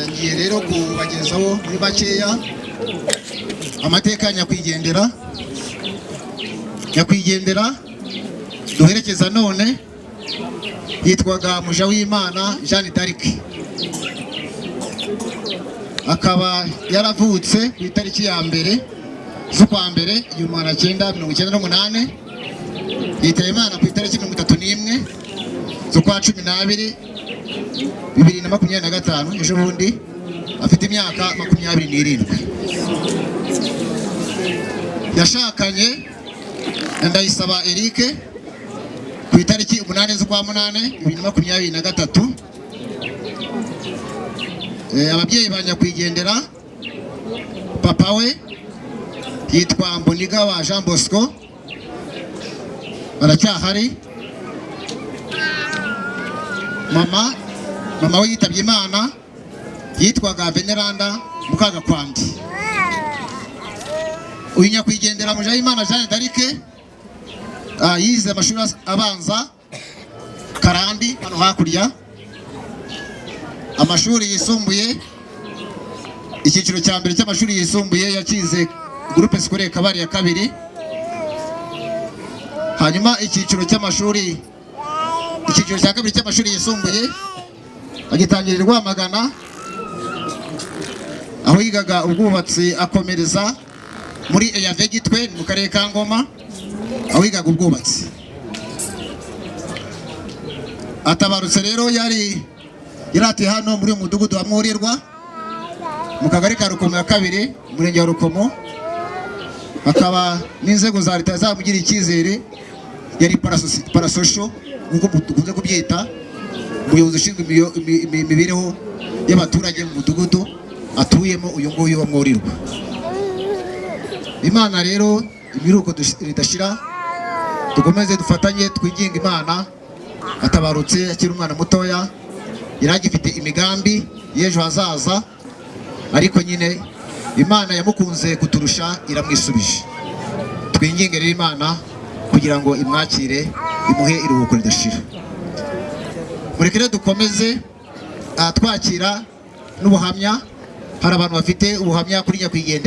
Ngiye rero kubagezaho muri makeya amateka ya nyakwigendera. Nyakwigendera duherekeza none yitwaga Mujawimana Jeanne d'Arc, akaba yaravutse ku itariki ya 1 z'ukwa mbere 1998, yitaba Imana ku itariki 31 z'ukwa 12 2025, ejo bundi, afite imyaka 27. Yashakanye na Ndayisaba Eric ku itariki 8 z'ukwa munani 2023. Ababyeyi ba nyakwigendera, papa we yitwa Mboniga wa Jean Bosco, baracyahari. Mama we yitabye Imana, yitwaga Veneranda Mukagakwandi. Uyu nyakwigendera Mujawimana Jeanne d'Arc yize amashuri abanza Karambi hano hakurya, amashuri yisumbuye, icyiciro cya mbere cy'amashuri yisumbuye yakize Groupe Scolaire Kabare ya kabiri, hanyuma icyiciro cya kabiri cy'amashuri yisumbuye agitangira i Rwamagana, aho yigaga ubwubatsi, akomereza muri EAV Gitwe mu karere ka Ngoma, aho yigaga ubwubatsi. Atabarutse rero yari yaratuye hano muri uyu mudugudu wa Mwurirwa, mu kagari ka Rukomo ya kabiri, umurenge wa Rukomo, akaba n'inzego za leta zamugiriye icyizere. Yari parasocial nk'uko dukunze kubyita, umuyobozi ushinzwe imibereho y'abaturage mu mudugudu atuyemo, uyu nguyu wa Mwurirwa. Imana rero imiruko ridashira, dukomeze dufatanye twinginga Imana. Atabarutse akiri umwana mutoya, yari agifite imigambi y'ejo hazaza, ariko nyine Imana yamukunze kuturusha iramwisubije. Twinginge rero Imana kugira ngo imwakire, imuhe iruhuko ridashira. Mureke rero dukomeze twakira n'ubuhamya. Hari abantu bafite ubuhamya kuri nyakwigendera.